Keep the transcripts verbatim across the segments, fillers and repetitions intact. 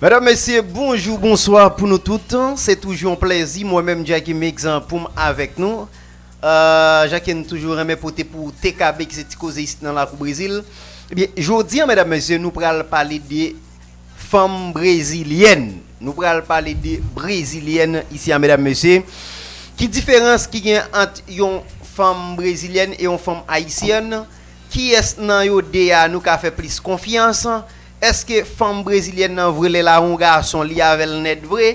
Medam, mesye, bonjou, bonswa pou nou tout. Se toujou yon plèzi, mwen menm, Jacky Mix, pou m avèk nou. Euh, jan ke n toujou renmen pote pou T K B, ki se Ti Koze isit nan lakou Brezil. Ebyen, jodi a, medam, mesye, nou pral pale de fanm brezilyèn. Nou pral pale de brezilyèn isi a, medam, mesye. Ki diferans ki gen ant yon fanm brezilyèn e yon fanm ayisyèn? Kiyès nan yo de a nou ka fè plis konfyans? Èske fanm brezilyèn nan vre lè l a yon gason, li avè l nèt vre?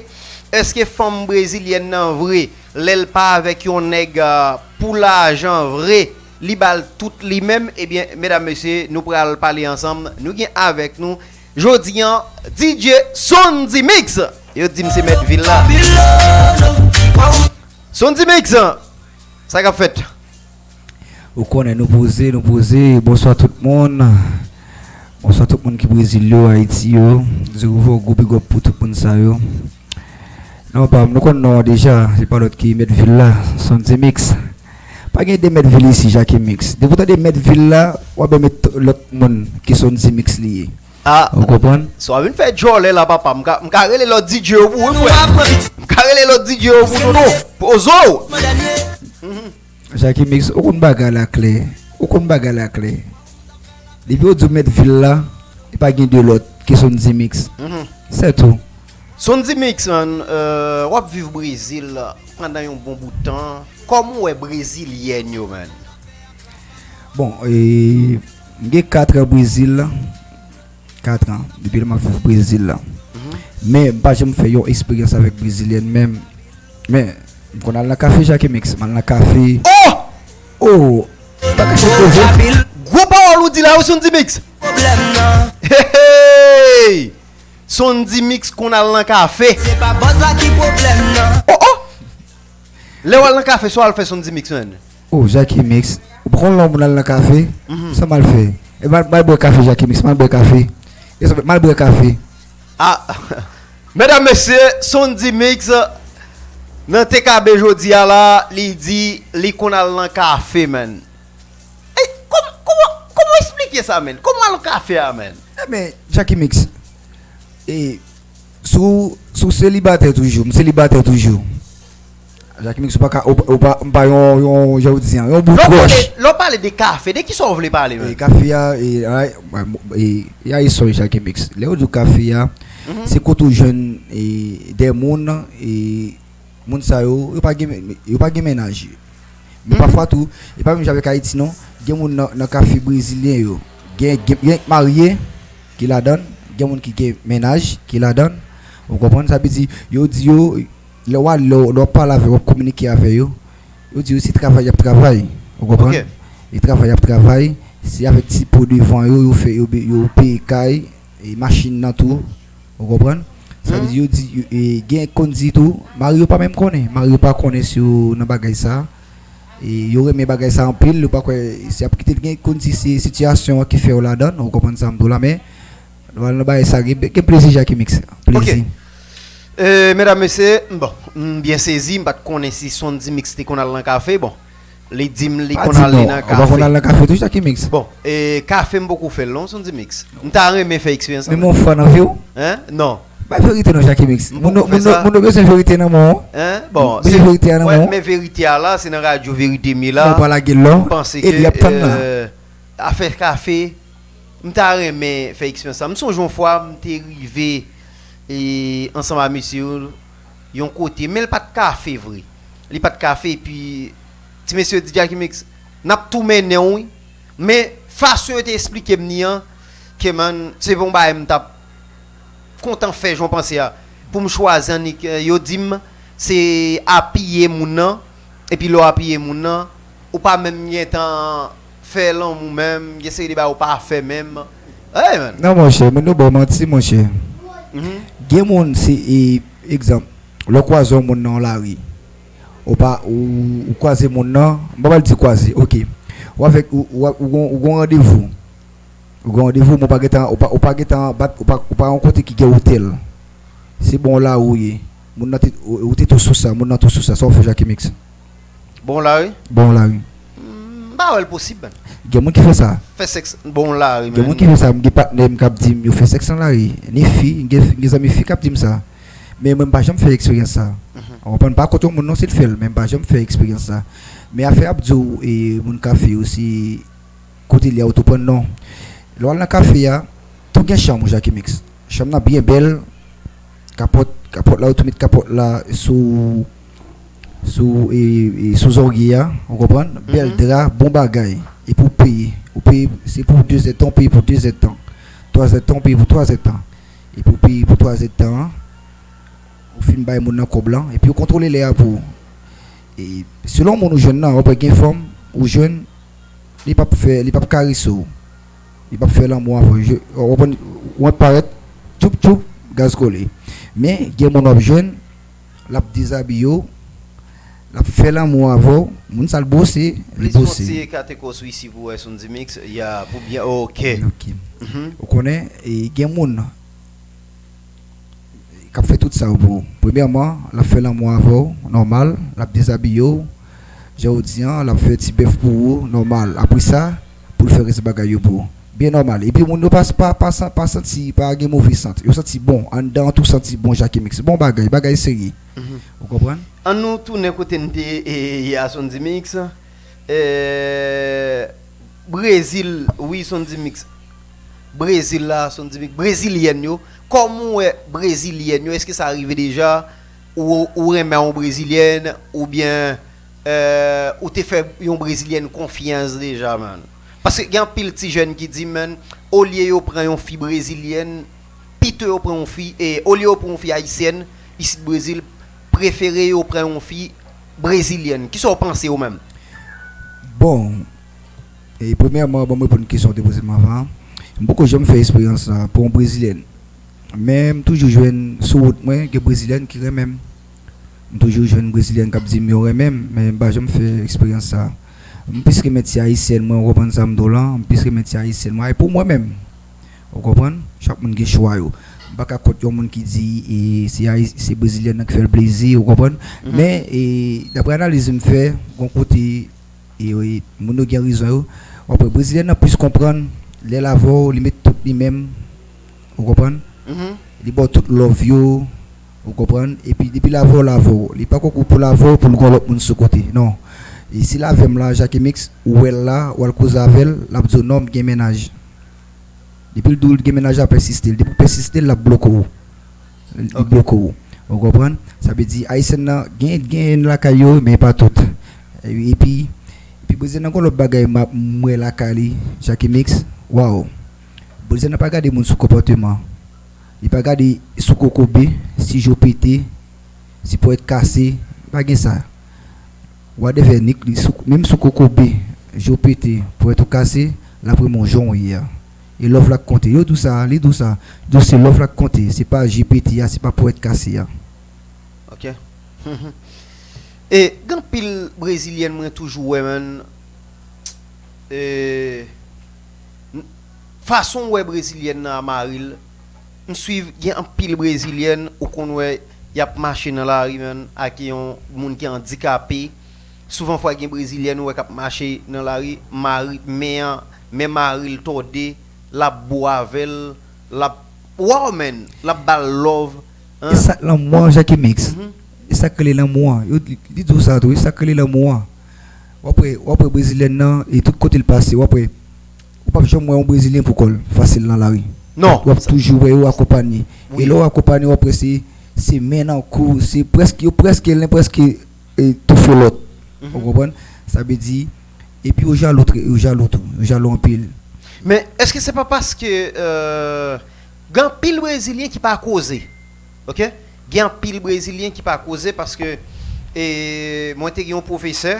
Èske fanm brezilyèn nan vre lè l pa avèk yon nèg, euh, pou lajan vre, li ba l tout li menm? Ebyen, medam, mesye, nou pral pale ansanm. Nou gen avèk nou jodi a D J Sondy Mix. Yo di m se mèt vil la. Sondy Mix, sa k ap fèt? Ou konnen nou poze, nou poze. Bonswa tout moun. Bonswa tout moun ki Brezil yo, Ayiti yo. Zouvo, gwo big up pou tout moun sa yo. Non, pa, nou konn non an deja, se pa lòt ki mèt vil la, Sondy Mix. Pa gen de mèt vil isi, Jacky Mix. Depi w tande mèt vil la, w ap mèt lòt moun ki Sondy Mix li ye. Ah, ou konprann? So a vin fè djòlè la, papa. M ka, m ka rele lòt D J yo pou ou, frè. M ka rele lòt D J yo pou nou, non. Pozo! Jacky Mix, ou konn bagay la klè. Ou konn bagay la klè. Depi yo di w mèt vil la, li pa gen de lòt ke Sondy Mix. Mhm. Se tou. Sondy Mix, man, euh, w ap viv Brezil pandan yon bon bout tan. Kòman w wè brezilyèn yo, man? Bon, e, m gen kat an Brezil la. Kat an depi lè m ap viv Brezil la. Mhm. Men, m pa janm fè yon eksperyans avèk brezilyèn menm. Men, m konn al nan kafe, Jacky Mix. M al nan kafe. Oh! Oh! Bagay se poze. Gwo pawòl ou di la, wi, Sondy Mix. Hey, hey! Sondy Mix konn al nan kafe. Se pa bòz la ki pwoblèm nan. Oh, oh! Lè w al nan kafe, sa w al fè, Sondy Mix, man? Oh, Jacky Mix. Ou pa konn lè yon moun al nan kafe? Mhm. Sa m al fè? E m al, m al bwè kafe, Jacky Mix. M al bwè kafe. E sa, m al bwè kafe. Ah, medam, mesye, Sondy Mix nan T K B jodi a la, li di li konn al nan kafe, man. Ey, kòman, kòman, kòman w eksplike sa, man? Kòman w al nan kafe a, man? Ebyen, Jacky Mix, e, si w, si w selibatè toujou, m selibatè toujou. Jacky Mix, ou pa ka, ou, ou pa, m pa yon, yon, jan w di an, yon bout wòch. Lè w pale, lè w pale de kafe, de kisa w vle pale, man? E, kafe a, e, ay, e, e, e, ay, sorry, Jacky Mix. Lè yo di w kafe a, mhm, se kote w jwenn, e, de moun, e, moun sa yo, yo pa gen, yo pa gen mennaj. Men, mhm, pafwa tou, e pa menm jan avèk Ayiti, non. Gen moun nan, nan kafe brezilyen yo. Gen, gen, gen marye ki ladan, gen moun ki gen mennaj ki ladan. Ou konprann? Sa vle di, yo di yo, lè w al, lè w, lè w ap pale avè yo, w ap kominike avè yo, yo di yo se travay y ap travay. Ou konprann? Ok. E travay y ap travay, se avèk ti po devan yo, yo fè, yo, yo peye kay, e machin nan tou. Ou konprann? Sa vle di, yo di, yo, e, gen konn di tou, mari yo pa menm konnen. Mari yo pa konnen si yo nan bagay sa. E yo renmen bagay sa anpil, yo pa kwè si y ap kite l. Gen konn di se sitiyasyon an ki fè yo ladan, ou konprann sa m di w la, men lè w al nan bagay sa, gen, gen plezi, Jacky Mix. Plezi. Ok. E, medam, mesye, bon, m byen sezi, m pa t konnen si Sondy Mix te konn al nan kafe, bon. Li di m li konn ale nan kafe. Pa di non, ou pa konn al nan kafe tou, Jacky Mix? Bon, e, kafe m poko fè l non, Sondy Mix. M ta renmen fè eksperyans sa. Men mon fwa nan vi w? Hein? Non. Bay verite non, Jacky Mix. Moun yo, moun yo, moun yo bezwen verite nan men w. Hein? Bon, bezwen verite a nan men w. Men verite a la, se nan radyo Verite M Ye la. Non, pa lage l la. M panse ke, e, li ap tann la. Euh, afè kafe, m ta renmen fè eksperyans sa. M sonje yon fwa, m te rive, e, ansanm a mesye yo, yon kote, men l pa t kafe vre. Li pa t kafe, epi ti mesye yo di Jacky Mix, n ap tou mennen w, wi. Men fason yo te eksplike m ni an, ke man, se pa yon bagay m t ap kontan fè jan w panse a. Pou m chwazi annik, yo di m, se apiye moun nan, epi lè w apiye moun nan, ou pa menm gentan fè lanmou menm, gen seri de bagay ou pa fè menm. Hey, man. Non, monchè, moun yo ba w manti, monchè. Mhm. Gen moun, se, e, egzanp, lè w kwaze yon moun nan yon lari, ou pa, ou, ou kwaze moun nan, m pa pral di kwaze, ok. Ou avèk, ou, ou, ou gon, ou gon randevou. Ou gon randevou, men ou pa gentan, ou pa, ou pa gentan bat, ou pa, ou pa yon kote ki gen otèl. Se bon la ou ye. Moun nan te, ou, ou te tou sou sa, moun nan tou sou sa. Sa w fè, Jacky Mix? Bon la, wi. Bon la, wi. Hmm, pa wè l posib, man. Gen moun ki fè sa. Fè sèks bò yon lari, Gen moun ki fè sa. M gen patnè m k ap di m yo fè sèks nan lari. Ni fi, m gen zanmi fi k ap di m sa. Men mwen, m pa janm fè eksperyans sa. Ou konprann? M pa kont yon moun non si l fè l, men m pa janm fè eksperyans sa. Men afè ap di w, e, moun kafe yo, se kote l ye a ou tou pran non. Lè w al nan kafe a, tou gen chanm ou Jackie Mix. Chanm nan byen bèl. Kapòt, kapòt la, ou tou met kapòt la sou, sou, e, e, sou zòrye a, ou konprann? Bèl dra, bon bagay. Epi w peye. Ou peye, se pou de zèdtan, ou peye pou de zèdtan. Twa zèdtan, ou peye pou twa zèdtan. Epi w peye pou twa zèdtan an. Ou fin bay moun nan kòb lan. Epi ou kontwole lè a pou ou. E selon moun ou jwenn nan, ou pral gen fanm ou jwenn, li p ap fè, li p ap karese w. Li p ap fè lanmou avè w. Ou konprann, ou ap parèt, tchoup, tchoup, gaz kole. Men, gen moun w ap jwenn, l ap dezabiye w, l ap fè lanmou avè w, moun sa l bwose, li bwose. Plis yon ti ekate kò sou isi pou wè Sondy Mix, ya, pou byen, oke. Ou konnen, e gen moun k ap fè tout sa yo pou ou. Premyèman, l ap fè lanmou avè w, nòmal, l ap dezabiye w, jan w di an, l ap fè ti bèf pou ou, nòmal. Apre sa, pou l fè rès bagay yo pou ou. Byen nòmal. Epi moun yo pa, pa, pa, pa santi, pa gen move sant. Yo santi bon. Anndan an tou santi bon, Jackie Mix. Bon bagay, bagay serye. Ou konprann? Ann nou tounen kote n te e, ye a Sondy Mix. E, Brezil, wi, Sondy Mix. Brezil la, Sondy Mix. Brezilyèn yo. Kòman w wè Brezilyèn yo? Èske sa rive deja? Ou, ou renmen yon Brezilyèn? Oubyen e, ou te fè yon Brezilyèn konfyans deja, man? Paske gen anpil ti jèn ki di, man, olye yo pran yon fi Brezilyèn, pito yo pran yon fi, e, olye yo pran yon fi Ayisyèn, isit Brezil, prefere yo pran yon fi Brezilyèn. Kisa w panse ou menm? Bon, e, premyèman, ban m reponn kesyon w te poze m avan an. M poko janm fè eksperyans sa pou yon Brezilyèn. Men m toujou jwenn sou wout mwen, gen Brezilyèn ki renmen m. M toujou jwenn Brezilyèn k ap di m yo renmen m, men m pa janm fè eksperyans sa. M plis renmen ti Ayisyèn mwen, ou konprann sa m di w lan? M plis renmen ti Ayisyèn mwen. E pou mwen menm, ou konprann? Chak moun gen chwa yo. M pa ka kont yon moun ki di e, se Ayi-, se Brezilyèn nan ki fè l plezi, ou konprann? Men, e, daprè analiz m fè, gon kote, e, e, moun yo gen rezon yo. W ap wè Brezilyèn nan plis konprann, lè l avè w, li met tout li menm, ou konprann? Li ba w tout love yo, ou konprann? Epi depi l avè w, l avè w. Li pa konkou pou l avè w, pou l gon lòt moun sou kote. Non. E si l avè m la, Jackie Mix, ou wè l la, w al koze avè l, l ap di w non, m gen mennaj. Depi l di w l gen mennaj, l ap pèsiste l. Depi w pèsiste l, l ap bloke w. Li bloke w. Ou konprann? Sa vle di, Ayisyèn nan, gen, gen lakay yo, men pa tout. Epi, epi Brezilyèn nan gon lòt bagay m ap, m wè lakay li, Jackie Mix. Waw. Brezilyèn nan pa gade moun sou konpòteman. Li pa gade si w kokobe, si je w pete, si pwèt kase, li pa gen sa. Whatever, ni, li sou, menm si w kokobe, je w pete, pwèt ou kase, l ap renmen w jan w ye a. E love la k konte. Yo di w sa, li di w sa. Di w se love la k konte, se pa je pete a, se pa pwèt kase a. Ok. E, gen anpil Brezilyèn mwen toujou wè, man. E, n-, fason w wè Brezilyèn nan a mari l, m swiv, gen anpil Brezilyèn, ou konn wè, y ap mache nan lari, man, ak yon moun ki andikape. Souvan fwa, gen Brezilyèn, ou wè, k ap mache nan lari, mari, men an, men mari l tòde, l ap bo avè l, l ap, waw, man, l ap ba l love. E sa k lanmou an, Jackie Mix? E sa k rele lanmou an? Yo, li di w sa tou, e sa k rele lanmou an? W ap wè, w ap wè Brezilyèn nan, e tout kote l pase, w ap wè, ou p ap janm wè yon Brezilyen pou kò l fasil nan lari. Non. W ap toujou wè yo akonpanye. E lè w akonpanye, w ap wè se, se men nan kou, se prèske, yo prèske, len prèske, e, toufe lòt. Ou konprann? Sa vle di, epi yo jalou, yo jalou tou, yo jalou anpil. Men, èske se pa paske, euh, gen anpil Brezilyen ki pa koze? Ok? Gen anpil Brezilyen ki pa koze paske, e, mwen te gen yon pwofesè,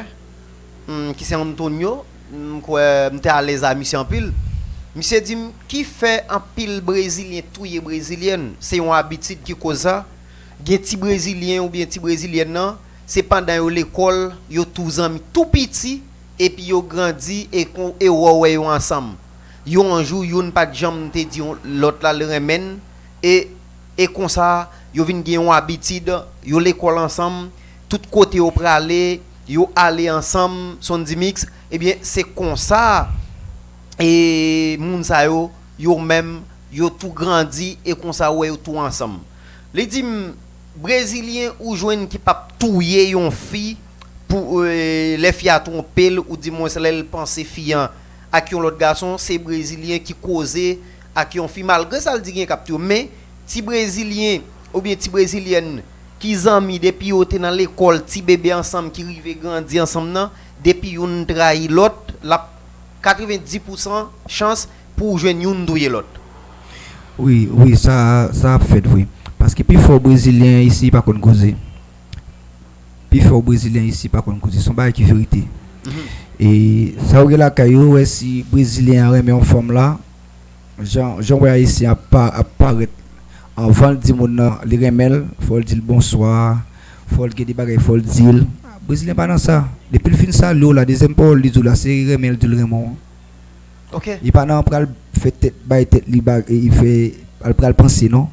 hmm, ki se Antonio, m kwè m te alèz a misye anpil. Misye di m, ki fè anpil Brezilyen touye Brezilyèn, se yon abitid ki koz sa. Gen ti Brezilyen oubyen ti Brezilyèn nan, se pandan yo lekòl, yo tou zanmi tou piti, epi yo grandi e kon, e wè w wè yo ansanm. Yon jou, youn pa t janm te di yon lòt la l renmen l, e, e konsa, yo vin gen yon abitid, yo lekòl ansanm, tout kote yo prale, yo ale ansanm, Sondy Mix, Ebyen, se konsa, e moun sa yo, yo menm, yo tou grandi, e konsa ou wè yo tou ansanm. Li di m, Brezilyen ou jwenn ki p ap touye yon fi pou, e, lè fi a twonpe l, oudimwens lè l panse fi an ak yon lòt gason, se Brezilyen ki koze ak yon fi, malgre sa l di gen k ap touye, men ti Brezilyen oubyen ti Brezilyèn ki zanmi depi yo te nan lekòl, ti bebe ansanm ki rive grandi ansanm nan, depi youn trayi lòt, l ap katrevendis pousan chans pou w jwenn youn touye lòt. Wi, wi, sa, sa ap fèt vre. Paske pifò Brezilyen isi pa konn koze. Pifò Brezilyen isi pa konn koze. Se yon bagay ki verite. E sa ou gen lakay ou, ou wè si Brezilyen an renmen yon fanm la, jan, jan ou wè Ayisyen ap, pa, ap parèt anvan l di moun nan li renmen l, fò l di l bonswa, fò l gen de bagay, fò l di l. Brezilyen pa nan sa. Depi l fin salye w la, dezyèm pawòl li di w la, se renmen l di l renmen w. Ok. Li pa nan pral fè tèt, bay tèt li, ba- e, li fè, al pral panse non.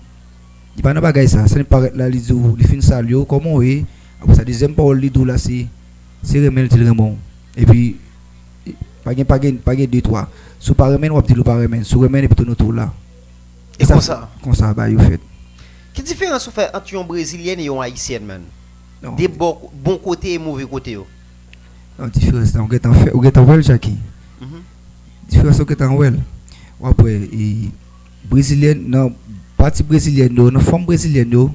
Li pa nan bagay sa. Sa li parèt la, li di w, li fin salye w, kòman w ye? Apre sa, dezyèm pawòl li di w la, se, se renmen l di l renmen w. Epi, pa gen, pa gen, pa gen de twa. Si w pa renmen l, w ap di l ou pa renmen l. Si w renmen l, epi tounen w tou la. E konsa. Konsa bagay yo fèt. Ki diferans ou fè ant yon Brezilyèn e yon Ayisyèn, man? Non. De bò, bon kote e move kote yo. Non, diferans lan, ou gentan fè, ou gentan wè l, Jackie. Diferans ou gentan wè l. W ap wè, e, Brezilyèn, nan pati Brezilyèn yo, nan fanm Brezilyèn yo,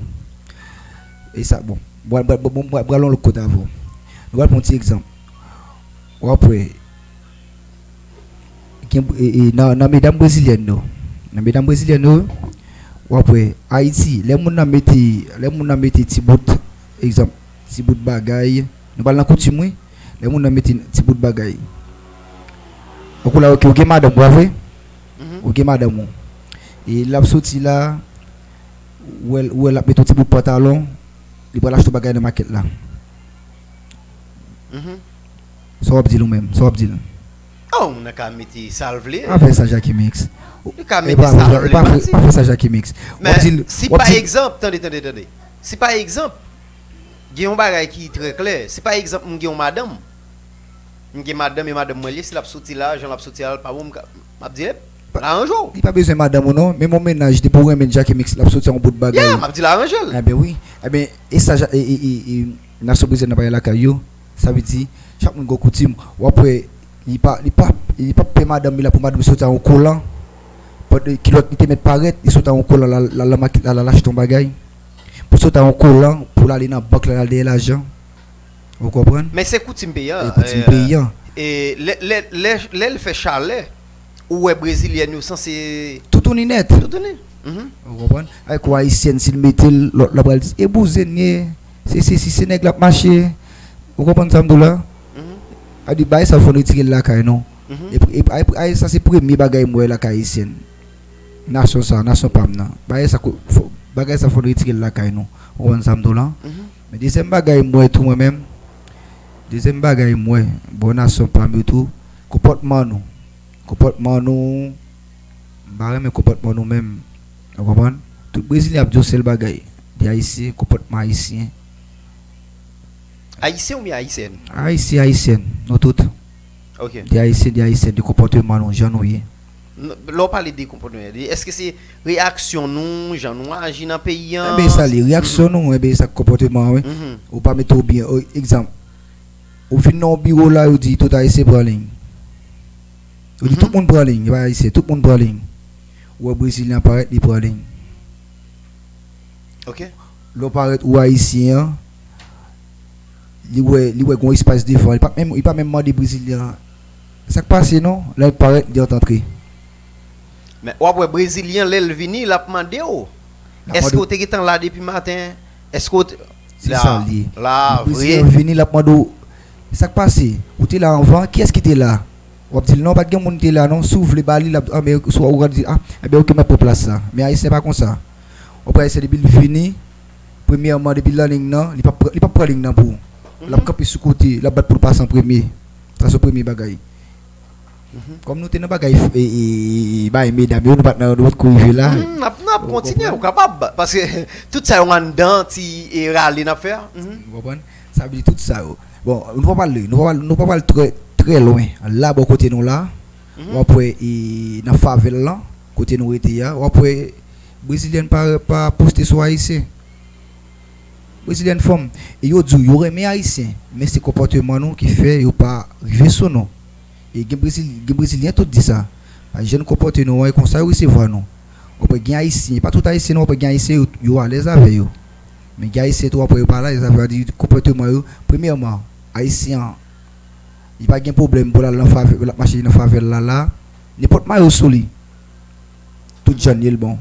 e sa, bon, mwen, mwen, mwen, mwen, mwen, mwen, yon lòt kote avè w. Nou pral pran yon ti egzanp. W ap wè, gen, e, e, nan, nan medam Brezilyèn yo, nan medam Brezilyèn yo, w ap wè, Ayiti, lè moun nan mete, lè moun nan mete ti bout, egzanp, ti bout bagay, nou pral nan koutim, wi, lè moun nan mete ti bout bagay. Tankou la, ok, ou gen madanm, pa vre? Ou gen madanm ou. E l ap soti la, ou wè l, ou wè l ap mete yon ti bout pantalon, li pral achte yon bagay nan makèt la. Sa w ap di l ou menm? Sa w ap di l? Oh, moun nan ka mete sa l vle. Pa fè sa, Jackie Mix. Li ka mete sa l vle, pa di. Pa fè sa, Jackie Mix. W ap di l, si pa egzanp, tande, tande, tande. Si pa egzanp, gen yon bagay ki trè klè. Si pa egzanp, m gen yon madanm. M gen madanm e madanm mwen li ye, si l ap soti la, jan l ap soti la, l pa bon, m ka, m ap di, ep, l aranje w. Li pa bezwen madanm ou non, menm yon mennaj, depi w renmen Jackie Mix, l ap soti yon bout bagay. Yeah, m ap di l aranje l. Enben wi. Enben, e sa, e, e, e, e, nasyon Brezilyèn nan pa gen lakay yo, sa vle di, chak moun gen koutim. W ap wè, li pa, li pa, li p ap pè madanm li la pou madanm li soti a yon kolan. Pòt kilòt li te mèt parèt, li soti a yon kolan, l al, l al nan makèt la, l al achte yon bagay. Pou soti a yon kolan, pou l ale nan bank la, l al dèyè lajan. Ou konprann? Men se koutim peyi an. E koutim peyi an. E lè, lè, lè, lè l fè chalè, ou wè Brezilyèn yo sanse toutouni nèt. Toutouni. Ou konprann? Avèk yon Ayisyèn, si l mete l, lòt la pral di, e bouzen ye, se, se, se, se nèg l ap mache. Ou konprann sa m di w la? A di, bagay sa fò n retire l lakay nou. E, e, e, e sa se premye bagay m wè lakay Ayisyèn. Nasyon sa, nasyon pa m nan. Bagay sa, bagay sa fò n retire l lakay nou. Ou konprann sa m di w la? Men dezyèm bagay m wè tou mwen menm, dezyèm bagay m wè, bò nasyon pa m yo tou, konpòtman nou. Konpòtman nou, m pa renmen konpòtman nou menm. Ou konprann? Tout Brezilyen ap di yon sèl bagay, de Ayisyen, konpòtman Ayisyen. Ayisyen oubyen Ayisyèn? Ayisyen, Ayisyèn, nou tout. Ok. De Ayisyen, de Ayisyèn, de konpòtman nou, jan nou ye. Lè w pale de konpòtman, èske se reyaksyon nou, jan nou aji nan peyi an? Enben sa li, reyaksyon nou, enben sa k konpòtman an, wi. Ou pa mete w byen, egzanp, ou vin nan yon biwo la, yo di tout Ayisyen pran liy. Yo di tout moun pran liy, e pa Ayisyen, tout moun pran liy. Ou wè Brezilyen an parèt, li pran liy. Ok. Lè w parèt ou Ayisyen an, li wè, li wè gon espas devan, li pa menm, li pa menm mande Brezilyen an sa k pase non, lè l parèt, li ant antre. Men w ap wè Brezilyen an, lè l vini, l ap mande w, èske w te gentan la depi maten? Èske w te... Se sa l ye. La, vre. Brezilyen an vini, l ap mande w, sa k pase? Ou te la anvan? Kiyès ki te la? W ap di l non, pa t gen moun ki te la non. Si w vle ba li, l ap, anben, si w, w ap di, a, enben, ok, mwen pran plas sa. Men Ayisyen pa konsa. W ap wè Ayisyen depi l vini, premyèman, depi l nan liy nan, li p ap, li p ap pran liy nan pou ou. L ap kanpe sou kote, l ap bat pou l pase an premye. Sa se premye bagay. Kòm nou te nan bagay, e, e, e, bay medam yo, nou pa t nan, nou pa t ko rive la. N ap, n ap kontinye, ou kapab. Paske tout sa yo anndan ti, e, rale n ap fè a. Ou konprann? Sa vle di tout sa yo. Bon, nou pa pale, nou pa pale, nou pa pale trè, trè lwen. La bò kote nou la, w ap wè e, nan favèl lan, kote nou rete a, w ap wè Brezilyèn pa, pa poste sou Ayisyen. Brezilyèn fanm, e yo di w yo renmen Ayisyen, men se konpòteman nou ki fè yo pa rive sou nou. E gen Brezil, gen Brezilyen tou di sa. Jan nou konpòte nou an, e konsa yo resevwa nou. W ap wè gen Ayisyen, e pa tout Ayisyen non, w ap wè gen Ayisyen yo, yo alèz avè yo. Men gen Ayisyen tou, w ap wè yo pa alèz avè yo, di konpòteman yo. Premyèman, Ayisyen an, li pa gen pwoblèm pou l al nan favè-, pou l ap mache nan favèl la la. Nenpòt mayo sou li, tout jan li ye l bon.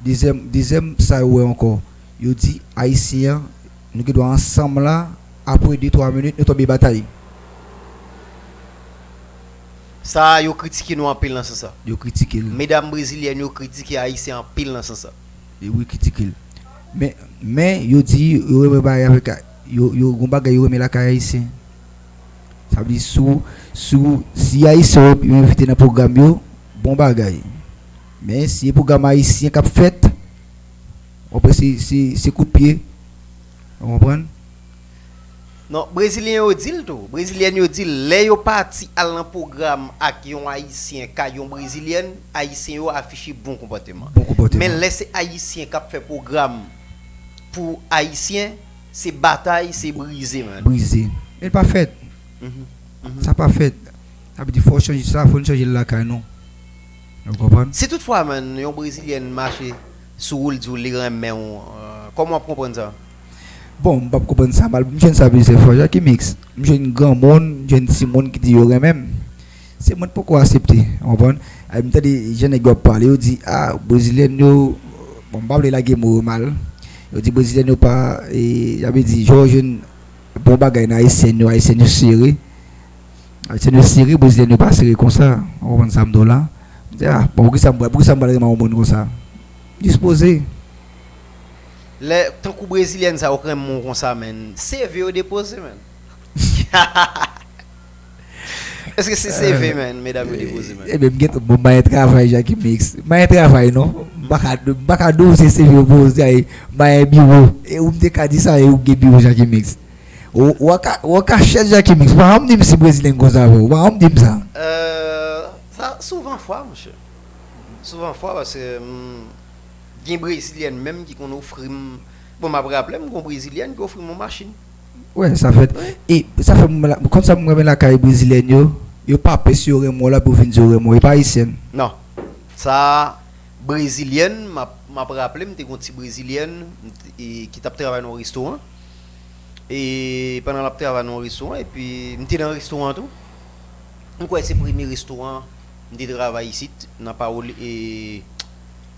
Dezyèm, dezyèm sa yo wè ankò, yo di Ayisyen an, nou gen dwa ansanm la, apre de twa minit, nou tonbe batay. Sa a, yo kritike nou anpil nan sans sa. Yo kritike l. Medam brezilyèn yo kritike Ayisyen anpil nan sans sa. E wi, kritike l. Men, men, yo di, yo renmen bagay avèk, yo, yo, gon bagay yo renmen lakay Ayisyen. Sa vle di, si w, si w, si Ayisyen yo, yo envite nan pwogram yo, bon bagay. Men, si e pwogram Ayisyen k ap fèt, w ap wè se, se, se kout pye. Ou konprann? Non, Brezilyen yo di l tou. Brezilyèn yo di l, lè yo pati al nan pwogram ak yon Ayisyen kay yon Brezilyèn, Ayisyen yo afiche bon konpòteman. Bon konpòteman. Men lè se Ayisyen k ap fè pwogram pou Ayisyen, se batay, se brize, man. Brize. E l pa fèt. Sa pa fèt. Sa vle di, fò w chanje sa, fò n chanje l lakay nou. Ou konprann? Si toutfwa, man, yon Brezilyèn mache sou ou, l di w li renmen w, euh, kòman w ap konprann sa? Bon, m p ap konprann sa mal. M jwenn sa plizyè fwa, Jackie Mix. M jwenn granmoun, m jwenn timoun ki di yo renmen m. Se mwen k poko aksepte, ou konprann? Ay, m tande jan nèg yo ap pale, yo di, ah, Brezilyèn yo, bon, m pa vle lage mo yo mal. Yo di Brezilyèn yo pa, e, sa vle di, jan w jwenn bon bagay nan Ayisyèn yo, Ayisyèn yo sere. Ayisyèn yo sere, Brezilyèn yo pa sere konsa. Ou konprann sa m di w la? M di, ah, bon, poukisa m pral, poukisa m pral renmen yon moun konsa? Dispoze. Lè, tankou Brezilyèn sa yo k renmen w konsa, menn, C V yo depoze, menn. Èske se C V, menn, medam yo depoze, menn? Ebyen, m gen, bon, m pa gen travay, Jackie Mix. M pa gen travay, non. M pa ka, m pa ka di w se C V yo poze, ay, m pa gen biwo. E ou m te ka di sa, e ou gen biwo, Jackie Mix. Ou, ou an ka, ou an kachèt, Jackie Mix. Ou pa janm di m si Brezilyèn konsa avè w. Ou pa janm di m sa. Euh, sa, souvan fwa, monchè. Souvan fwa, paske, hmm, gen Brezilyèn menm ki konn ofri m, bon, m ap raple m, gon Brezilyèn ki ofri m yon machin. Wè, sa fèt. Wi. E sa fè m la, konn sa m renmen lakay Brezilyèn yo, yo pa pè si yo renmen w la pou yo vin di yo renmen w, yo pa Ayisyèn. Non. Sa, Brezilyèn, m ap, m ap raple m, te gon ti Brezilyèn, m te, e, ki t ap travay nan yon restoran. E pandan l ap travay nan yon restoran, epi m te nan restoran an tou. M kwè se premye restoran m te travay isit, nan Paoli, e,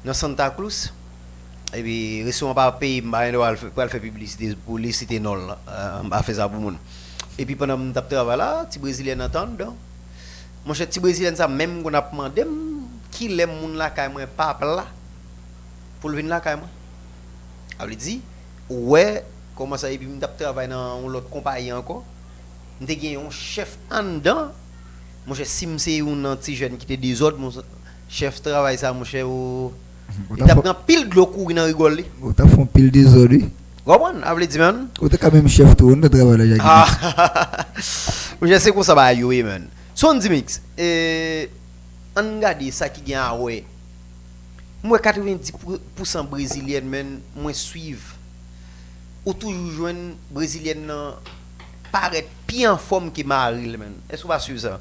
nan Santa Cruz. Epi restoran pa peye m, m pa gen dwa al fè, pral fè piblisite pou li, site non l, euh, m pa fè sa pou moun. Epi pandan m t ap travay la, ti brezilyèn nan te anndan. Monchè, ti brezilyèn sa menm konn ap mande m kilè moun lakay mwen p ap la pou l vin lakay mwen. Sa vle di, ou wè, kòman sa, epi m t ap travay nan yon lòt konpayi ankò. M te gen yon chèf anndan. Monchè, si m se youn nan ti jèn ki te dezòd, mon chèf travay sa, monchè, ou, li t ap pran pil dlo kouri nan rigòl li. Ou t ap fè yon pil dezòd, wi. Ou konprann? Sa vle di, menn. Ou te ka menm chèf tou, nan travay la, Jackie. Ah. Monchè, se konsa bagay yo ye, menn. Sondy Mix, e, ann gade sa ki gen a wè. M wè katrevenndis pou san brezilyèn, menn, mwen swiv. Ou toujou jwenn brezilyèn nan parèt pi anfòm ke mari l, menn. Èske w pa swiv sa?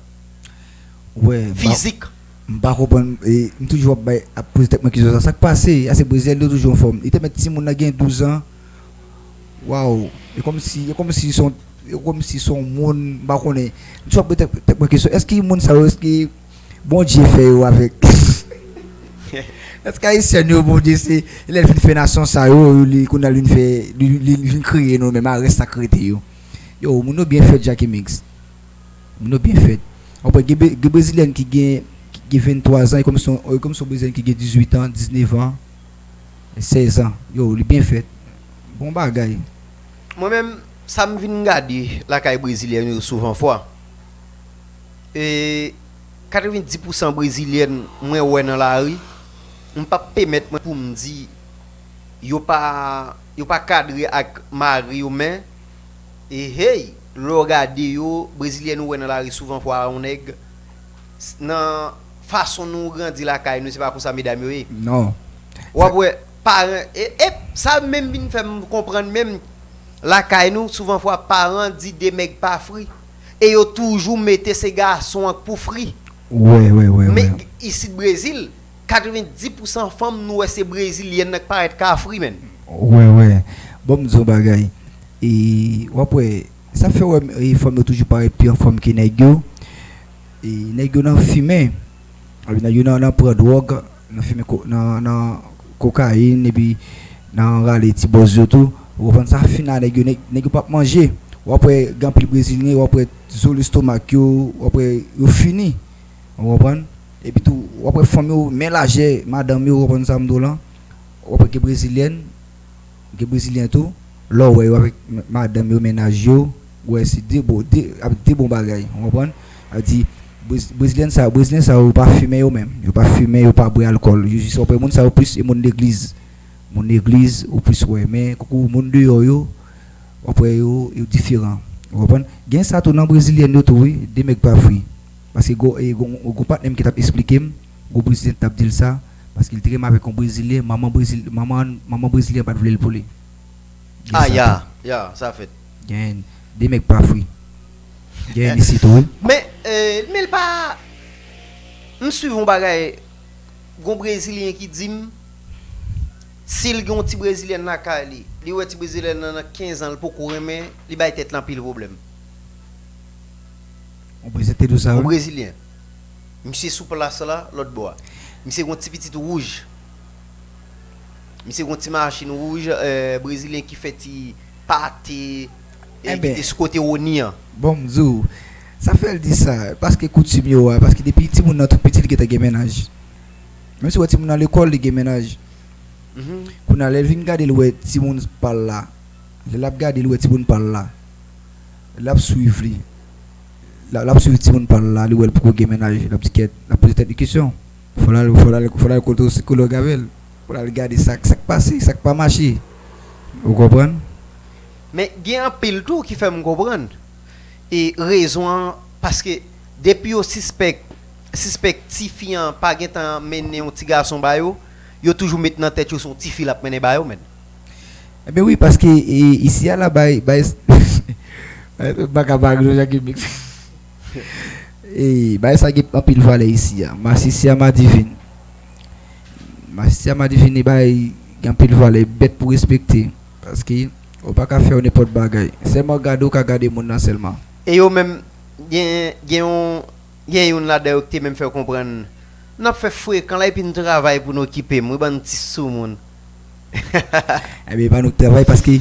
Wè, m pa, fizik. M pa konprann, e, m toujou ap bay, ap poze tèt mwen kesyon sa. Sa k pase? A se brezilyèn yo toujou anfòm. Li te mèt timoun nan gen douz an. Waw. E kòmsi, e kòmsi se yon, e kòmsi se yon moun, m pa konnen. M toujou ap poze tèt, tèt mwen kesyon. Èske moun sa yo, èske Bondye fè yo avèk? Èske Ayisyèn yo, Bondye se, lè l fin fè nasyon sa yo, li, kounye a li vin fè, li, li, li vin kreye nou menm, a rès sa k rete yo. Yo, moun yo byen fèt, Jackie Mix. Moun yo byen fèt. Ou wè, gen, gen brezilyèn ki gen, ki gen venntwa zan, e kòmsi, e kòmsi yon brezilyèn ki gen dizuit an, diznèf an, sèz an. Yo, li byen fèt. Bon bagay. Mwen menm, sa m vin gade lakay brezilyèn yo souvan fwa, e katrevenndis pou san brezilyèn mwen wè nan lari, m p ap pèmèt mwen pou m di yo pa, yo pa kadre ak mari yo, men, e hey, lè w gade yo, brezilyèn ou wè nan lari souvan fwa yon nèg, s- nan fason nou grandi lakay nou, se pa konsa medam yo ye. Non. W ap wè paran, e, e sa menm vin fè m konprann menm lakay nou, souvan fwa paran di de mèg pa fri. E yo toujou mete se gason an k pou fri. Wè, wè, wè. Men isit Brezil, katrevenndis pousan fanm nou wè se brezilyèn nan k parèt ka fri, menn. Wè, wè. Bon, m di yon bagay. E w ap wè, sa fè wè e fanm yo toujou parèt pi anfòm ke nèg yo. E nèg yo nan fimen. Epi nèg yo nan, nan pran dwòg, nan fimen ko- nan, nan kokayin, epi nan rale ti bòz yo tou. Ou konprann sa? Fin la, nèg yo, nèg, nèg yo p ap manje. W ap wè gen anpil brezilyen, w ap wè zo lestomak yo, w ap wè yo fini. Ou konprann? Epi tou, w ap wè fanm yo, men lajè, madanm yo, ou konprann sa m di w lan? W ap wè gen brezilyèn, gen brezilyen tou. Lè w wè yo avèk madanm yo, mennaj yo, w wè se de bon, de, avèk de bon bagay, ou konprann? Sa vle di, brez- brezilyèn sa, brezilyen sa yo pa fimen yo menm. Yo pa fimen, yo pa bwè alkòl. Yo jis, w ap wè moun sa yo plis e moun legliz. Moun legliz, ou plis wè. Men, koukou, moun deyò yo, w ap wè yo, yo diferan. Ou konprann? Gen sa tou nan brezilyèn yo tou, wi, de mèg pa fri. Paske gon, e, gon, gon patnè m ki t ap esplike m, gon brezilyen t ap di l sa, paske l te renmen avèk yon brezilyen, manman brezil, manman, manman brezilyen pa t vle l pou li. Gen Ah, sa ya, tou. Ya, sa fèt. Gen de mèg pa fri. Gen isi tou, wi. Men, e, men l pa. M swiv yon bagay, gon brezilyen ki di m, si l gen yon ti brezilyèn lakay li, li wè ti brezilyèn nan nan kenz an, l poko renmen, li bay tèt li anpil pwoblèm. Ou prezante nou sa, Yon wi. Brezilyen. Misye sou plas la, lòt bò a. Misye gon ti pitit wouj. Misye gon ti machin wouj, e, brezilyen ki fè ti pate, e, Enben. Ki te sou kote Woni an. Bon, m di w, sa fè l di sa, paske koutim yo a, paske depi timoun nan tou piti, li gentan gen mennaj. Menm si w wè timoun nan lekòl, li gen mennaj. Mhm. Kounye a, lè l vin gade, l wè timoun pa l la. Lè l ap gade, l wè timoun pa l la. L ap swiv li. L ap, l ap swiv timoun pa l la, li wè l poko gen mennaj, l ap di kèt, l ap poze tèt li kesyon. Fò l al, fò l al, fò l al kote yon sikològ avè l. Fò l al gade sa, sa k pase, sa k pa mache. Ou konprann? Men gen anpil tou ki fè m konprann. E rezon an, paske depi yo sispèk, sispèk tifi an pa gentan mennen yon ti gason ba yo, yo toujou met nan tèt yo se yon tifi l ap mennen ba yo, menn. Ebyen wi, paske e, isi a la bay, bay, m pa ka pa ri non, Jackie Mix. E, bay sa gen anpil valè isi a. Masisi a madivin. Masisi a madivin e bay gen anpil valè, bèt pou respekte. Paske ou pa ka fè yo nenpòt bagay. Sèlman gade ou ka gade moun nan sèlman. E yo menm, gen, gen yon, gen youn ladan yo ki te menm fè konprann, n ap fè frekan la epi n travay pou n okipe m, wi, bann ti soumoun. Ebyen, pa nou k travay paske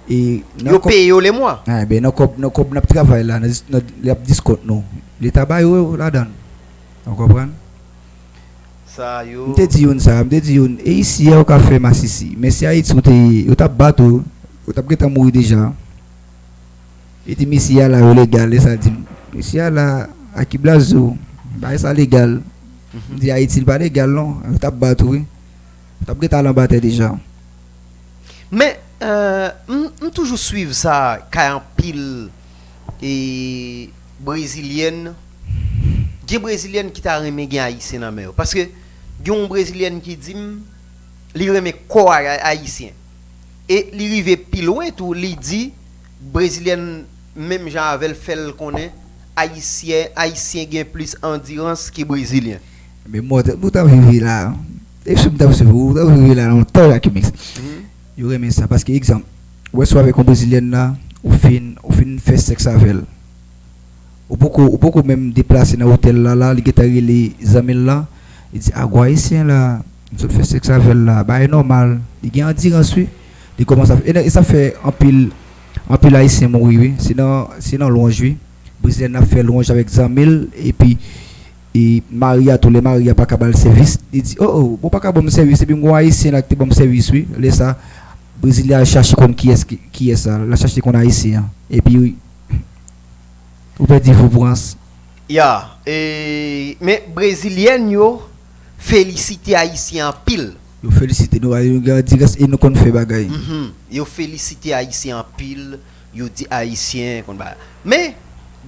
e, nan Yo kòb- peye yo le mwa. Ah, ben, nan kòb, nan kòb n ap travay la, nan, nan, l ap diskont nou. Leta ba yo ladan l. Ou konprann? Sa yo. M te di youn sa, m te di youn, e isi a ou ka fè masisi. Men si Ayiti ou te ye, yo t ap bat ou, ou t ap gentan mouri deja. Li di m isi a la yo legal, e sa l di m. Isi a la, a ki blaz ou, bagay sa legal. M di Ayiti l pa legal non, yo t ap bat ou wi. Yo t ap gentan al anba tè deja. Men, e, m, m toujou swiv sa kay anpil e, brezilyèn. Gen brezilyèn ki ta renmen gen ayisyen nan men yo. Paske gen yon brezilyèn ki di m li renmen kò a, ayisyen. E li rive pi lwen tou, li di brezilyèn menm jan avè l fè l konnen ayisyen, ayisyen gen plis andirans ke brezilyen. Men mwen, ou t ap vive la. E si m t ap swiv ou, ou t ap vive la lontan, Jackie Mix. Yo renmen sa, paske egzanp, ou wè si w avèk yon brezilyèn la, ou fin, ou fin fè sèks avè l. Ou poko, ou poko menm deplase nan otèl la, la, li gentan rele zanmi l la, li di, a, gwo ayisyen la, m sot fè sèks avè l la, bagay nòmal, li gen andirans wi. Li kòmanse ap, e, e sa fè anpil, anpil ayisyen mouri wi, se nan, se nan lwanj wi. Brezilyèn nan ap fè lwanj avèk zanmi l, epi e mari a tou, lè mari a pa ka ba l sèvis, li di, o, o, bon, pa ka ban m sèvis, epi m gon ayisyen la ki te ban m sèvis wi. Lè sa, brezilyen al chache konn kiyès ki, kiyès sa, l al chache konn ayisyen an. Epi ou pèdi fou pran s. Ya, e, men brezilyèn yo felisite ayisyen anpil. Yo felisite nou, yo gen andirans e nou konn fè bagay. Mhm. Yo felisite ayisyen anpil. yo di Ayisyen konn bagay. Men,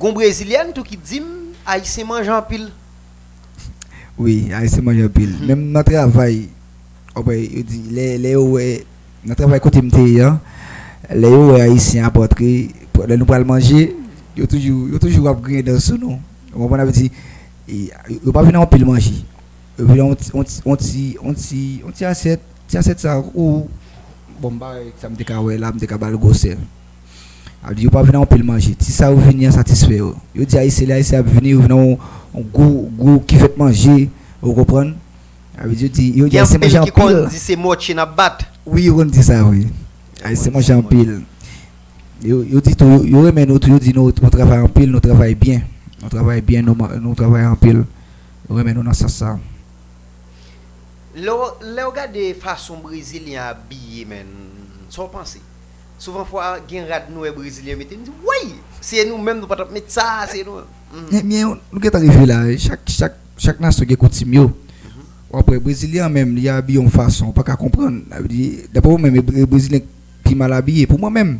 gon Brezilyèn tou ki di m, Ayisyen manje anpil. Wi, Ayisyen manje anpil. Menm nan travay, w ap wè, yo di, lè, lè yo wè, nan travay kote m te ye an, lè yo wè Ayisyen ap antre, lè nou pral manje, yo toujou, yo toujou ap griyen dan sou nou. Ou konprann? Sa vle di, e, yo pa vin ak anpil manje. Yo vin ak yon ti, yon ti, yon ti, yon ti, yon ti asyèt, ti asyèt sa, ou, bon, m pa wè sa m te ka wè la, m te ka ba l gwosè. Sa vle di, yo pa vin ak anpil manje. Ti sa yo vini an satisfè yo. Yo di Ayisyen, lè Ayisyen ap vini, yo vin ak yon, yon gwo, gwo kivèt manje, ou konprann? Sa vle di, yo di, yo di Ayisyen manje anpil. Gen anpil ki konn di se mòtye n ap bat. Wi, yo konn di sa, wi. Ayisyen manje anpil. Yo, yo di tou, yo, yo renmen nou tou, yo di nou, nou travay anpil, nou travay byen. Nou travay byen, nou, ma- nou travay anpil. Yo renmen nou nan sans sa. Lè w, lè w gade fason Brezilyen abiye, menn, sa w panse? Souvan fwa, gen rad nou wè Brezilyen mete, n di, woy! Se nou menm, nou pa t ap met sa, se nou. Mhm. Men, men, nou gentan rive la, wi. Chak, chak, chak nasyon gen koutim yo. W ap wè, Brezilyen an menm, li abiye yon fason, ou pa ka konprann. Sa vle di, daprè ou menm, e Bre- Brezilyen pi mal abiye, pou mwen menm.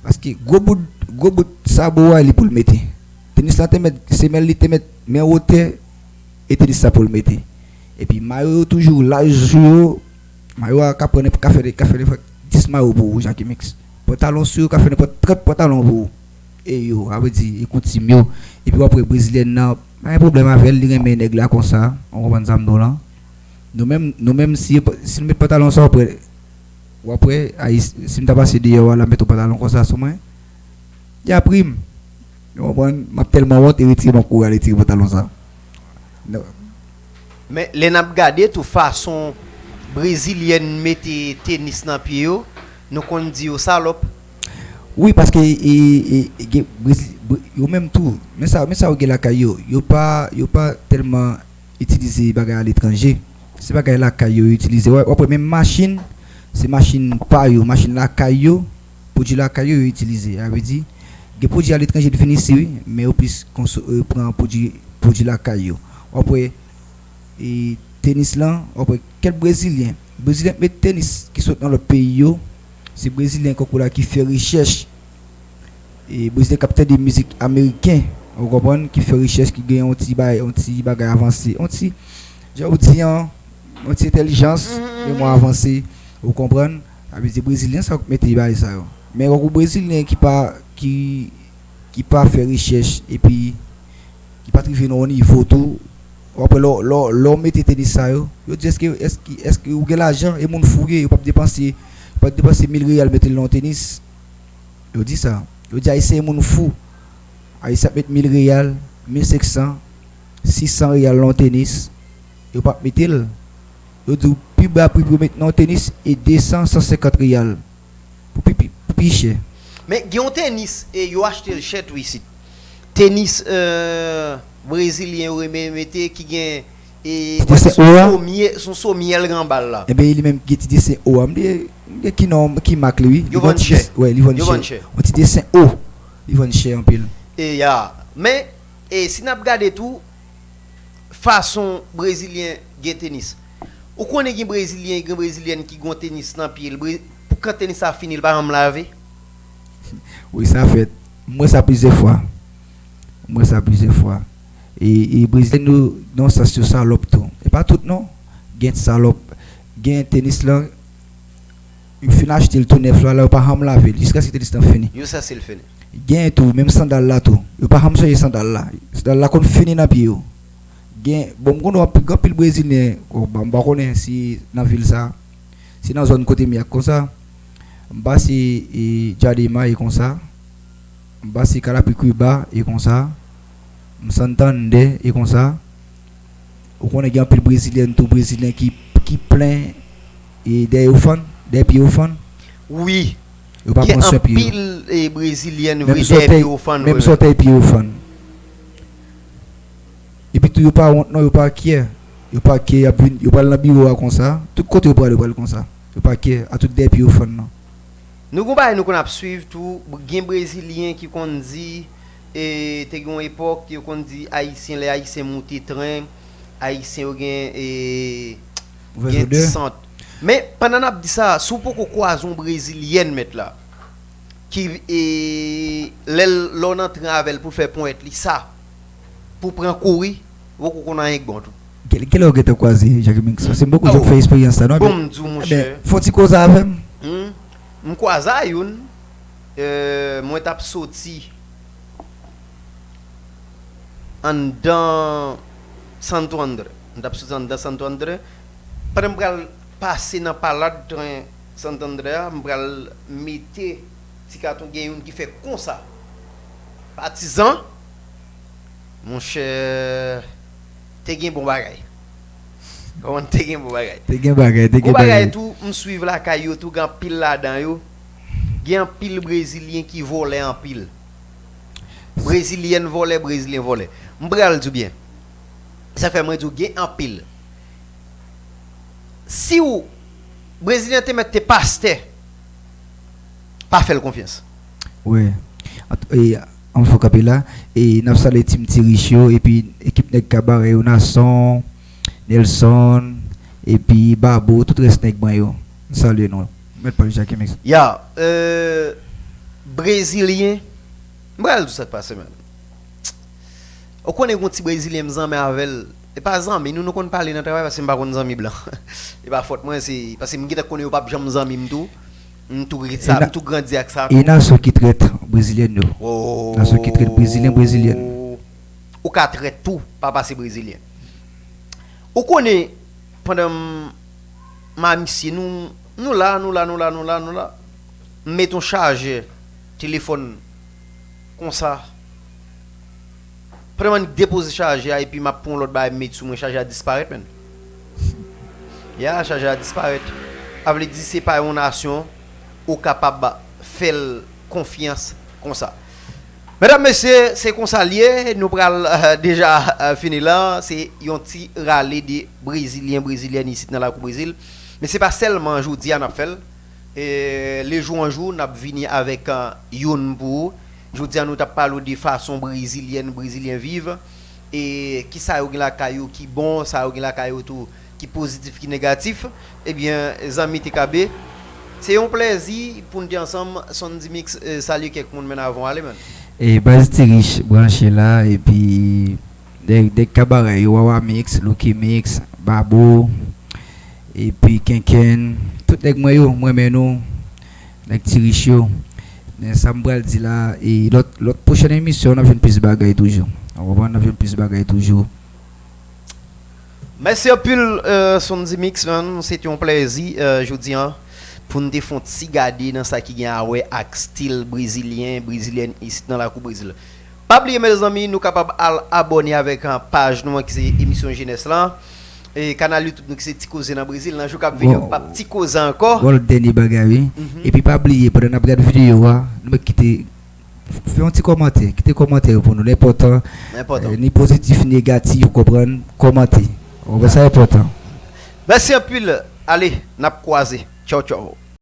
Paske gwo bout, gwo bout sabo a, li pou l mete. Tenis la te mèt, semèl li te mèt, men wotè, e tenis sa pou l mete. Epi mayo yo toujou laj sou yo. Mayo a ka pran nenp- ka fè, ka fè nenpòt dis mayo pou ou, Jackie Mix. Pantalon sou yo ka fè nenpòt trant pantalon pou ou. E yo, sa vle di, e koutim yo. Epi w ap wè Brezilyèn nan, pa gen pwoblèm avè l, li renmen nèg la konsa. Ou konprann sa m di w lan? Nou menm, nou menm, si, si nou met pantalon sa, w ap wè, w ap wè, Ayis- si m ta pase deyò a la, met yon pantalon konsa sou mwen, y ap ri m. Ou konprann? M ap tèlman wont, e retire m ankò, al retire pantalon sa. Non. Men, lè n ap gade tou fason Brezilyèn mete tenis nan pye yo, nou konn di yo salòp. Wi, paske e, e, e, gen Brezi- Bre- yo menm tou, men sa, men sa yo gen lakay yo, yo pa, yo pa tèlman itilize bagay aletranje. Se bagay lakay yo itilize. W ap wè menm machin, se machin pa yo, machin lakay yo, pwodui lakay yo yo itilize. Sa vle di, gen pwodui aletranje ki vin isi, wi, men yo plis konso- e, pran pwodui, pwodui lakay yo. W ap wè, e, tenis lan, w ap wè kèk Brezilyen. Brezilyen k met tenis ki sot nan lòt peyi yo, se Brezilyen kankou la ki fè rechèch. E Brezilyen k ap tande mizik ameriken, ou konprann, ki fè rechèch, ki gen yon ti bagay, yon ti bagay avanse, yon ti, jan ou di an, yon ti entèlijans, memwa avanse, ou konprann. Sa vle di Brezilyen sa k mete bagay sa yo. Men kankou Brezilyen ki pa, ki, ki pa fè rechèch, epi ki pa t rive nan yon nivo tou, w ap wè lè, lè, lè w mete tenis sa yo, yo di, èske, èske, èske ou gen lajan? E moun fou ye, yo p ap depanse, yo p ap depanse mil reyal mete l nan yon tenis. Yo di sa. Yo di Ayisyen e moun fou. Ayisyen ap met mil reyal, mil senk san, sis san reyal nan yon tenis. Yo p ap mete l. Yo di w pi ba pri pou yo met nan yon tenis e de san, san senkant reyal. Pou pi, pi, pou pi chè. Men gen yon tenis, e, yo achte l chè tou isit. Tenis, e, brezilyen yo renmen mete ki gen, e, ti desen o a? Somyè, son somyè l gen anba l la. Ebyen, li menm gen ti desen o a. M gen, m gen ki non, ki mak li, wi. Yo vann chè. Wè, li vann chè. Yon ti desen o. Li vann chè anpil. E ya. Men, e, si n ap gade tou, fason brezilyen gen tenis. Ou konnen gen brezilyen, gen brezilyèn ki gon tenis nan pye l. Bre- Pou kan tenis sa fini, l pa janm lave? Wi, sa fèt. M wè sa plizyè fwa. M wè sa plizyè fwa. E, e brezilyèn yo, nan sans yo salòp tou. E pa tout non. Gen salòp. Gen tenis lan, yo fin achte l tou nèf la, la yo pa janm lave l, jiskaske tenis lan fini. Yo sanse l fini. Gen tou, menm sandal la tou. Yo pa janm chanje sandal la. Sandal la konn fini nan pye yo. Gen, bon, m konnen w ap gen anpil brezilyen, bon, m pa konnen si nan vil sa, si nan zòn kote m ye a k konsa. M pase, e, Diadema e konsa. M pase Carapicuíba e konsa. M Santander e konsa. Ou konnen gen anpil brezilyèn tou, brezilyen ki, ki plen, e, dèyè yo fann, dèyè pye yo fann. Wi. Yo pa pran swen pye yo. Gen anpil, e, brezilyèn, wi, dèyè pye yo fann, menm sòtèy pye yo fann. Epi tou, yo pa wont non, yo pa kyè. Yo pa kyè, y ap vin, yo pral nan biwo a konsa. Tout kote yo prale, yo pral konsa. Yo pa kyè, a tout dèyè pye yo fann non. Nou gon bagay nou konn ap swiv tou, gen brezilyen ki konn di, e, te gen yon epòk, yo konn di ayisyen, lè ayisyen moute tren, ayisyen yo gen, e, gen ti sant. Men, pandan n ap di sa, si w poko kwaze yon brezilyèn, mèt la, ki e, lè l- lè w nan tren avè l pou l fè ponyèt li sa, pou pran kouri, ou poko konn anyen k bon tou. Kèlè ou gentan kwaze Jackie Mix? Paske m poko janm fè eksperyans sa non. Bon, m di w monchè. Fon ti koze avè m. M kwaze a youn, mwen t ap soti anndan Santo André. M t ap soti anndan Santo André. Pandan m pral pase nan palad tren Santo André a, m pral mete ti katon, gen youn ki fè konsa. Patizan, monchè, te gen bon bagay. Konprann, te gen bon bagay. Te gen bagay, te gen Gon bagay bagay. Tou, m swiv lakay yo tou, gen anpil ladan yo. Gen anpil brezilyen ki vòlè anpil. Brezilyèn vòlè, brezilyen vòlè. M pral di w byen. Sa fè mwen di w gen anpil. Si w, brezilyen te mèt te pastè, pa fè l konfyans. Wi. An- e, An fò kanpe la. E n ap salye Team Ti Rich yo, epi ekip nèg Kabarè yo, Nason, Nelson, epi Babo, tout rès nèg mwen yo. M salye nou. Mèt pale Jackie Mix. Ya, euh, brezilyen, m pral di w sa k pase, man. Ou konnen gon ti brezilyen m zanmi avè l. E pa zanmi, nou, nou konn pale nan travay paske m pa konn zanmi blan. E pa fòt mwen, se paske m gentan konnen yo p ap janm zanmi m tou. M tou ret sa, m tou grandi ak sa. E nason ki trèt brezilyèn yo. Nason ki trèt brezilyen, brezilyèn. Ou ka trèt tou, pa pase brezilyen. Ou konnen, pandan m, m a misye, nou, nou la, nou la, nou la, nou la, nou la. M met yon chajè telefòn konsa. Pandan m depoze chajè a epi m ap pran yon lòt bagay m met sou mwen, chajè a disparèt, menn. Ya, chajè a disparèt. Sa vle di se pa yon nasyon ou kapab fè l konfyans konsa. Medam, mesye, se konsa l ye. Nou pral, euh, deja, euh, fini la. Se yon ti rale de brezilyen, brezilyèn isit nan lakou Brezil. Men se pa sèlman jodi a n ap fè l. E, lejou an jou, n ap vini avèk, euh, youn pou ou. Jodi a, nou t ap pale w de fason brezilyèn, brezilyen viv. E kisa yo gen lakay yo ki bon, sa yo gen lakay yo tou ki pozitif, ki negatif. Ebyen, zanmi T K B, se yon plèzi pou n te ansanm. Sondy Mix, eh, salye kèk moun, men avan w ale, man. E baz Ti Rich branche la, epi nèg, nèg Kabarè yo, Wawa Mix, Lucky Mix, Babo, epi Kenken, tout nèg mwen yo, m renmen nou, nèg Ti Rich yo. Men sa m pral di la, e lòt, lòt pwochèn emisyon, n ap jwenn plis bagay toujou. Ou konprann, n ap jwenn plis bagay toujou. Mèsi anpil, euh, Sondy Mix, man. Se te yon plèzi, euh, jodi a, pou n te fè yon ti gade nan sa ki gen a wè ak stil brezilyen, brezilyèn isit nan lakou Brezil. Pa bliye, mezanmi, nou kapab al abòne avèk, euh, paj nou an ki se Emisyon Jenès la. E kanal YouTube nou ki se Ti Koze nan Brezil. Nan jou k ap vini yo, p ap ti koze ankò. Bon, dènye bagay, wi. Epi pa bliye, pandan n ap gade videyo a, nou mèt kite, fè yon ti kòmantè. Kite kòmantè yo pou nou. Li enpòtan. Ni pozitif, negatif, ou konprann, kòmante. Ou konprann, sa enpòtan. Mèsi anpil. Ale, n ap kwaze. Tchaw, tchaw.